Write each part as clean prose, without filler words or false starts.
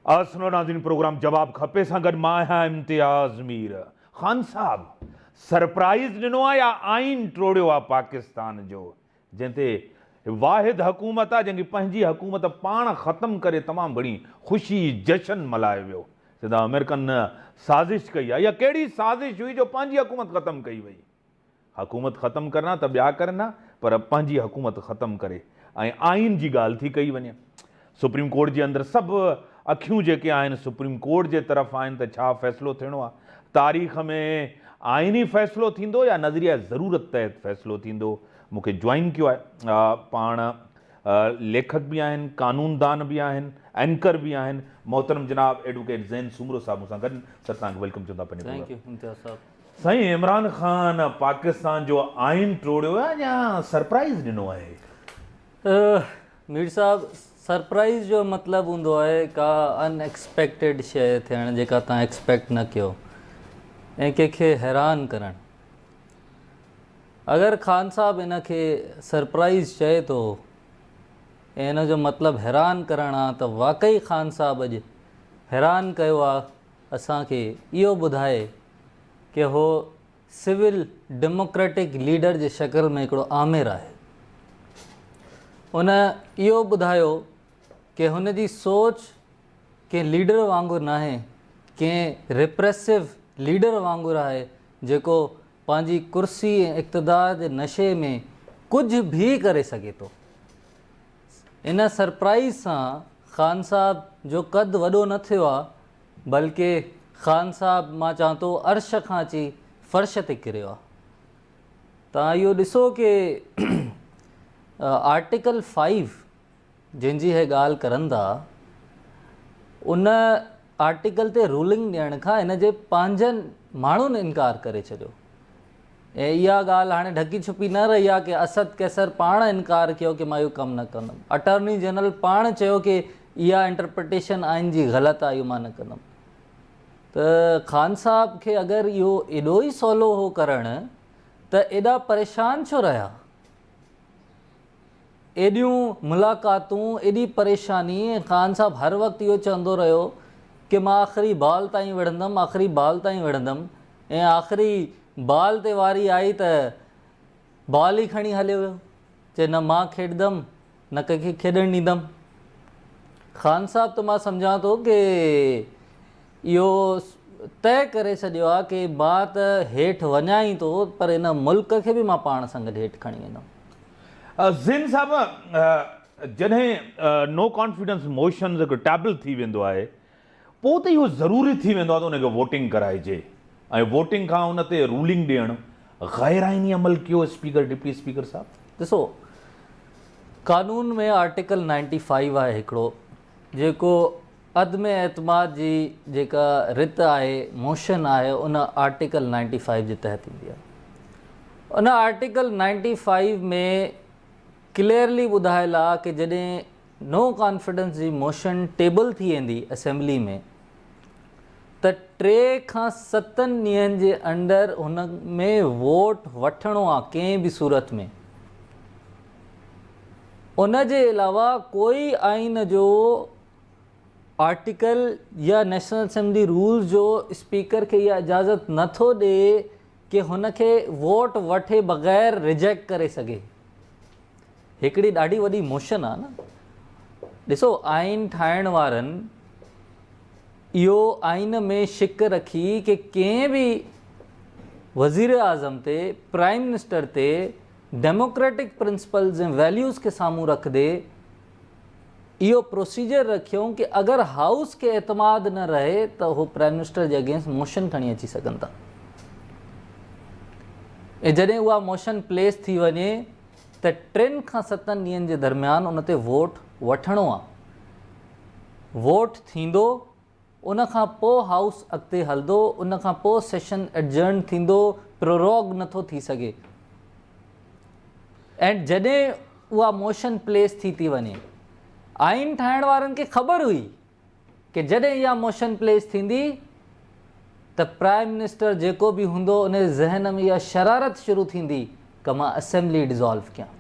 اسلام ناظرين پروگرام جواب کپي سان گڏ مان آهيان امتياز مير. خان صاحب سرپرائز ڏنو آ يا آئين ٽوڙيو آ پاڪستان جو جنهن تي واحد حڪومت آ جنهن کي پنهنجي حڪومت پاڻ ختم ڪري تمام گهڻي خوشي جشن ملهايو ويو سڌا آمريڪن سازش ڪئي آ اها ڪهڙي سازش هئي جو پنهنجي حڪومت ختم ڪئي وئي. حڪومت ختم ڪرڻا ته ٻيا ڪرن ها پر پنهنجي حڪومت ختم ڪري ۽ آئين جي ڳالهه ٿي ڪئي وڃي. سپريم ڪورٽ جي اندر سڀ اکيون جيڪي آهن سپريم ڪورٽ جي طرف آهن ته ڇا فيصلو ٿيڻو آهي. تاريخ ۾ آئيني فيصلو ٿيندو يا نظريه ضرورت تحت فيصلو ٿيندو. مون کي جوائن ڪيو آهي پاڻ ليکڪ به آهن، قانون دان به آهن، اينڪر به آهن محترم جناب ايڊووڪيٽ زين سومرو صاحب مون سان گڏ آهن. سر توهان کي welcome چون ٿا پنهنجي thank programme. You Imtiaz صاحب. سائين عمران خان پاڪستان جو آئين ٽوڙيو آهي يا سرپرائز ڏنو آهي؟ مير صاحب سرپرائز جو مطلب هوندو آهي ڪا ان ايڪسپيڪٽيڊ شيء ٿيڻ جيڪا توهان ايڪسپيڪٽ نه ڪيو ۽ ڪنهن کي حيران ڪرڻ. اگر خان صاحب ان کي سرپرائز چئي ٿو ۽ ان جو مطلب حيران ڪرڻ آ ته واقعي خان صاحب اڄ حيران ڪيو آ اسان کي اهو ٻڌائي ڪي هو سول ڊيموڪريٽڪ ليڊر جي شڪل ۾ هڪڙو آمر آهي. ان اهو ٻڌايو ڪي هن جي سوچ ڪنهن ليڊر وانگر ناهي، ڪنهن ريپريسو ليڊر وانگر آهي جيڪو پنهنجي ڪرسي ۽ اقتدار جي نشي ۾ ڪجهه به ڪري سگهي ٿو. ان سرپرائيز سان خان صاحب جو قد وڏو نه ٿيو آ بلڪه خان صاحب مان چوان ٿو عرش کان اچي فرش تي ڪريو آ. توهان اهو ڏسو ڪي آرٽيڪل فائيو جنهن جي هي ڳالهه ڪرن ٿا ان آرٽيڪل تي رولنگ ڏيڻ کان هن جي پنهنجن ماڻهن انڪار ڪري ڇڏيو ۽ اها ڳالهه هاڻي ڍڪي ڇپي نه رهي آهي ڪي اسد قيصر پاڻ انڪار ڪيو ڪي مان اهو ڪم نه ڪندم اٽارني جنرل پاڻ چيو ڪي اها انٽرپريٽيشن آئين جي غلط آهي اهو مان نه ڪندم ته خان صاحب کي اگر اهو ايڏو ئي سولو هو ڪرڻ ته ايڏا پريشان ڇو رهيا ايڏيون ملاقاتون، ايڏي پريشاني ۽ خان صاحب هر وقت اهو چوندو رهيو ڪي مان آخري بال تائين وڙهندم، آخري بال تائين وڙهندم ۽ آخري بال تي واري آئي ته بال ئي کڻي هليو ويو، چي نه مان کيڏندم نه ڪنهن کي کيڏڻ ڏيندم. خان صاحب ته مان سمجهان ٿو ڪي اهو طئي ڪري ڇڏيو آهي ڪي مان ته هيٺ وڃان ئي ٿو پر ان ملڪ کي به مان پاڻ سان گڏ هيٺ کڻي ويندم. زين صاحب جڏهن نو ڪانفيڊنس موشن هڪ ٽيبل ٿي ويندو آهي پوء ته اهو ضروري ٿي ويندو آهي ته ان کي ووٽنگ ڪرائجي ۽ ووٽنگ کان ان تي رولنگ ڏيڻ غير آئيني عمل ڪيو اسپيڪر ڊپٽي اسپيڪر صاحب. ڏسو قانون ۾ آرٽيڪل نائنٽي فائيو آهي هڪڙو جيڪو عدم اعتماد جي جيڪا رت آهي موشن آهي ان آرٽيڪل نائنٽي فائيو جي تحت ايندي آهي ان آرٽيڪل نائنٽي فائيو ۾ ڪليئرلي ٻڌايل آهي ڪي جڏهن نو ڪانفيڊنس جي موشن ٽيبل ٿي ويندي اسيمبلي ۾ ته ٽي کان ستن ڏينهن جي اندر هن ۾ ووٽ وٺڻو آهي ڪنهن به صورت ۾ ان جي علاوه ڪوئي آئين جو آرٽيڪل يا نيشنل اسيمبلي رولز جو اسپيڪر کي اها اجازت نه ٿو ڏي ڪي هن کي ووٽ وٺي بغير ريجيڪٽ ڪري سگهي. هڪڙي ڏاڍي وڏي موشن آ نه. ڏسو آئين ٺاهڻ وارن اهو آئين ۾ شق رکي ڪي ڪنهن به وزير اعظم تي پرائم منسٽر تي ڊيموڪريٽڪ پرنسپلز ۽ ويليوز کي سامهون رکندي اهو پروسيجر رکيائون ڪي اگر هائوس کي اعتماد نه رهي ته هو پرائم منسٽر جي اگينسٽ موشن کڻي اچي سگهن ٿا ۽ جڏهن اها موشن پليس ٿي وڃي ته ٽن کان ستن ڏينهن جي درميان ان تي ووٽ وٺڻو آ ووٽ ٿيندو ان کان پوء هائوس اڳتي هلندو ان کان پوء سيشن ايڊجرن ٿيندو پروروگ نٿو ٿي سگهي ۽ جڏهن اها موشن پليس ٿي ٿي وڃي آئين ٺاهڻ وارن کي خبر هئي ڪي جڏهن اها موشن پليس ٿيندي ته پرائم منسٽر جيڪو به هوندو ان جي ذهن ۾ اها شرارت شروع ٿيندي ڪه مان اسيمبلي ڊزالو ڪيان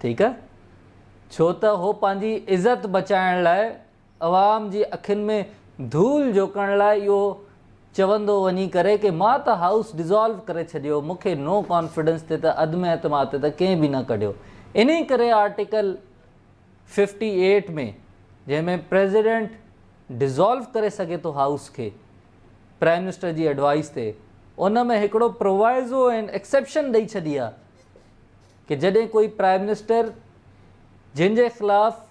ٺيڪ آهي ڇو ته هو پنهنجي عزت بچائڻ لاء عوام جي اکين ۾ ڌول جهوڪڻ لاء اهو چوندو وڃي ڪري ڪي مان ته هائوس ڊزالو ڪري ڇڏيو مون کي نو ڪانفيڊنس تي ته عدم اعتماد تي ته ڪنهن به نه ڪڍيو انهي ڪري آرٽيڪل ففٽي ايٽ ۾ جنهن ۾ پريزيڊنٽ ڊزالو ڪري سگهي ٿو هائوس کي پرائم منسٽر جي ايڊوائس تي ان ۾ هڪڙو پرووائزو ۽ ايڪسيپشن ڏئي ڇڏي آ ڪي جڏهن ڪوئي پرائم منسٽر جنهن جي خلاف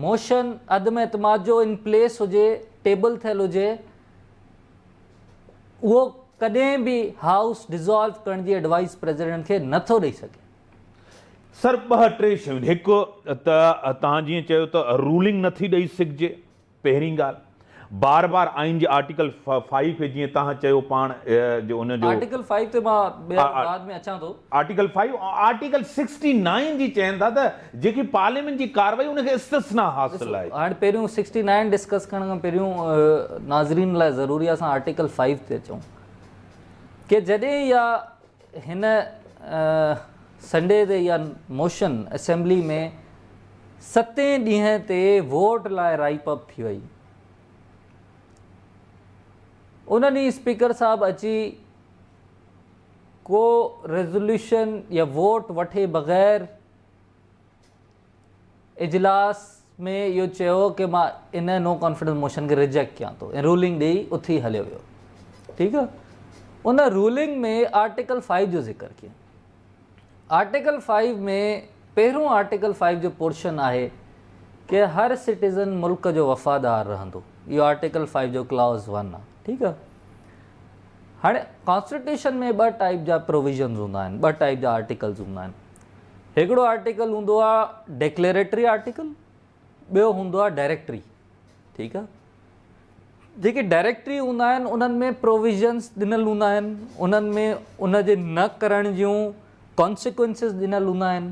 موشن عدم اعتماد جو ان پليس هجي ٽيبل ٿيل هجي اهو ڪڏهن به هائوس ڊزالو ڪرڻ جي ايڊوائس پريزيڊنٽ کي نه ٿو ڏئي سگهي. سر ٻه ٽي شيون هڪ ته توهان جيئن چيو ته رولنگ نه ٿي ڏئي سگهجي پهرين ڳالهه بار بار آئين جي آرٽيڪل فائيو کي جيئن توهان چيو پاڻ جو ان جو آرٽيڪل فائيو تي مان ٻيهر بعد ۾ اچان ٿو. آرٽيڪل فائيو ۽ آرٽيڪل سڪسٽي نائين جي چين ٿا ته جيڪي پارليامينٽ جي ڪارروائي ان کي استثنا حاصل آهي. هاڻي پهريون سڪسٽي نائين ڊسڪس ڪرڻ کان پهريون ناظرين لاء ضروري آهي اسان آرٽيڪل فائيو تي اچون ڪي جڏهن يا هن سنڊي تي اها موشن اسيمبلي ۾ ستين ڏينهن تي ووٽ لاء رائپ اپ ٿي وئي. ان ڏينهن اسپيڪر صاحب اچي ڪو ريزوليوشن يا ووٽ وٺي بغير اجلاس ۾ اهو چيو ڪي مان ان نو ڪانفيڊنس موشن کي ريجيڪٽ ڪيان ٿو ۽ رولنگ ڏئي اٿي هليو ويو ٺيڪ آ ان رولنگ ۾ آرٽيڪل 5 جو ذڪر ڪيو آرٽيڪل 5 ۾ پهريون آرٽيڪل 5 جو پورشن آهي ڪي هر سٽيزن ملڪ جو وفادار رهندو اهو آرٽيڪل 5 جو ڪلاز 1 آ ٺيڪ آ هاڻي ڪانسٽيٽيوشن ۾ ٻه ٽائپ جا پروويزنز هوندا آهن ٻه ٽائپ جا آرٽيڪلز هوندا آهن هڪڙو آرٽيڪل هوندو آ ڊيڪليريٽري آرٽيڪل ٻيو هوندو آ ڊائريڪٽري ٺيڪ آ جيڪي ڊائريڪٽري هوندا آهن انهن ۾ پروويزنس ڏنل هوندا آهن انهن ۾ ان جي نه ڪرڻ جون ڪانسيڪوئنسز ڏنل هوندا آهن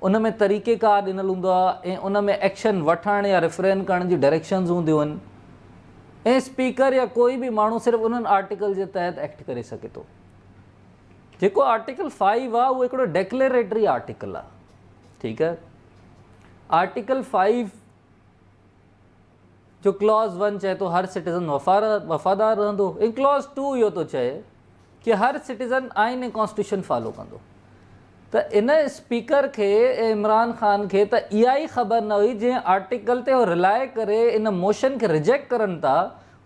ان ۾ طريقي ڪار ڏنل هوندو آ ۽ ان ۾ ايڪشن وٺڻ يا ريفرين ڪرڻ جون ڊائريڪشنز هونديون آهن ۽ اسپيڪر يا ڪوئي به ماڻهو صرف انهن آرٽيڪل جي تحت ايڪٽ ڪري سگهي ٿو جيڪو آرٽيڪل فائيو آ اهو هڪڙو ڊيڪليريٽري آرٽيڪل آ ٺيڪ آ آرٽيڪل فائيو جو ڪلاز ون چئي ٿو هر سٽيزن وفادار رهندو ۽ ڪلاز ٽو اهو ٿو چئي ڪي هر سٽيزن آئين ۽ ڪانسٽيٽيوشن فالو ڪندو ته ان اسپيڪر کي ۽ عمران خان کي ته اها ئي خبر نه هئي جنهن آرٽيڪل تي هو رلائي ڪري ان موشن کي ريجيڪٽ ڪرن ٿا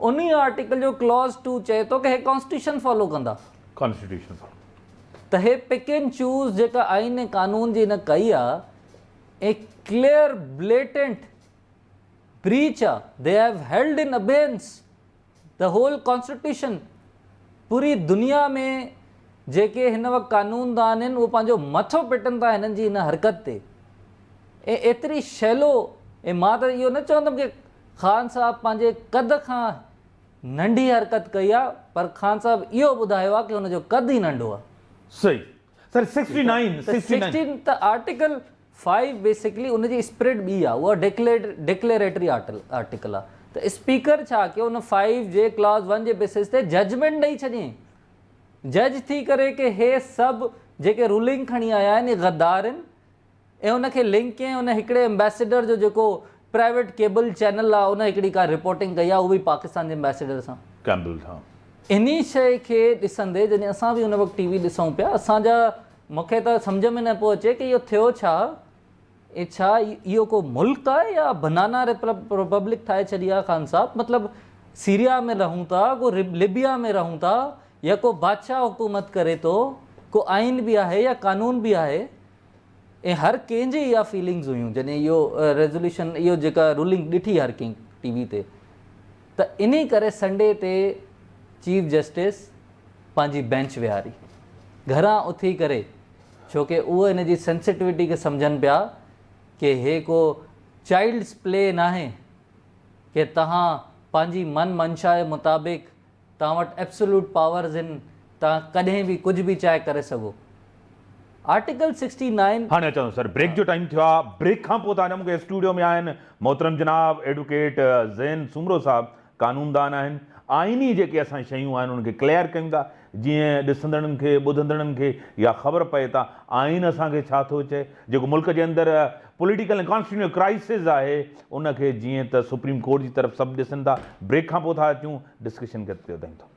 انهي آرٽيڪل جو ڪلاز ٽو چئي ٿو ڪي هي ڪانسٽيٽيوشن فالو ڪندا. Constitution follow. ته هي پڪ اينڊ چوز جيڪا آئين ۽ قانون جي هن ڪئي آ ۽ ڪليئر بليٽنٽ بريچ آ they have held in abeyance the whole constitution پوري دنيا ۾ جيڪي هن وقت قانون دان آهن اهو پنهنجو مٿو پٽن ٿا هنن جي هن حرڪت تي ۽ ايتري شيلو ۽ مان ته اهو نه چوندم ڪي خان صاحب پنهنجي قد کان ننڍي حرڪت ڪئي آ پر خان صاحب اهو ٻڌايو آ ڪي هن جو قد ئي ننڍو آ. صحيح سر سڪسٽي نائين ته سڪسٽي ته آرٽيڪل فائيو بيسڪلي ان جي اسپرٽ ٻي آ اها ڊڪليريٽري آرٽيڪل آ ته اسپيڪر ڇا ڪيو ان فائيو جي ڪلاز ون جي بيسس تي ججمينٽ ڏئي ڇڏيائين جج ٿي ڪري ڪي هي سڀ جيڪي رولنگ کڻي آيا آهن اهي غدار آهن ۽ ان کي لنڪ ڪيائين ان هڪڙي ايمبيسيڊر جو جيڪو پرائيويٽ ڪيبل چينل آ ان هڪڙي ڪا رپورٽنگ ڪئي آ اهو به پاڪستان جي ايمبيسيڊر سان. ڪيمبل سان. انهي شيء کي ڏسندي جڏهن اسان به ان وقت ٽي وي ڏسون پيا اسان جا مون کي ته سمجهه ۾ نه پيو اچي ڪي اهو ٿيو ڇا اي ڇا اهو ڪو ملڪ آهي يا بنانا ريپبلڪ ٺاهي ڇڏي آ خان صاحب مطلب سيريا ۾ رهون ٿا ڪو لبيا ۾ رهون ٿا يا ڪو بادشاهه حڪومت ڪري ٿو ڪو آئين به آهي يا قانون به آهي ۽ هر ڪنهن جي اها فيلنگز هيون جڏهن اهو ريزوليوشن اهو جيڪا رولنگ ڏٺي هر ڪنهن ٽي وي تي ته انهي ڪري سنڊي تي چيف جسٽس پنهنجي بينچ ويهاري گهران اٿي ڪري ڇو ڪي اهو ان جي سينسٽوٽي کي سمجهن پيا ڪي هي ڪو چائلڊس پلي ناهي ڪي توهان پنهنجي من منشا جي مطابق توهان وٽ ايبسولوٽ پاورز هن توهان ڪڏهن به ڪجهه به چاهي ڪري سگهو. Article sixty nine. هاڻي اچان ٿو سر بريڪ جو ٽائيم ٿيو آ بريڪ کان پوء توهان جا مونکي اسٽوڊيو ۾ آهن محترم جناب ايڊوڪيٽ زين سومرو صاحب قانوندان آهن آئيني جيڪي اسان شيون آهن انهن کي ڪليئر ڪيون ٿا جيئن ڏسندڙن کي ٻڌندڙن کي اها خبر پئي ته آئين اسان کي ڇا ٿو چئي، جيڪو ملڪ جي اندر پوليٽيڪل ۽ ڪانسٽيٽيوشنل ڪرائسز آهي ان کي جيئن ته سپريم ڪورٽ جي طرف سڀ ڏسن ٿا. بريڪ کان پوء ٿا اچون ڊسڪشن کي اڳتي وڌايون ٿا.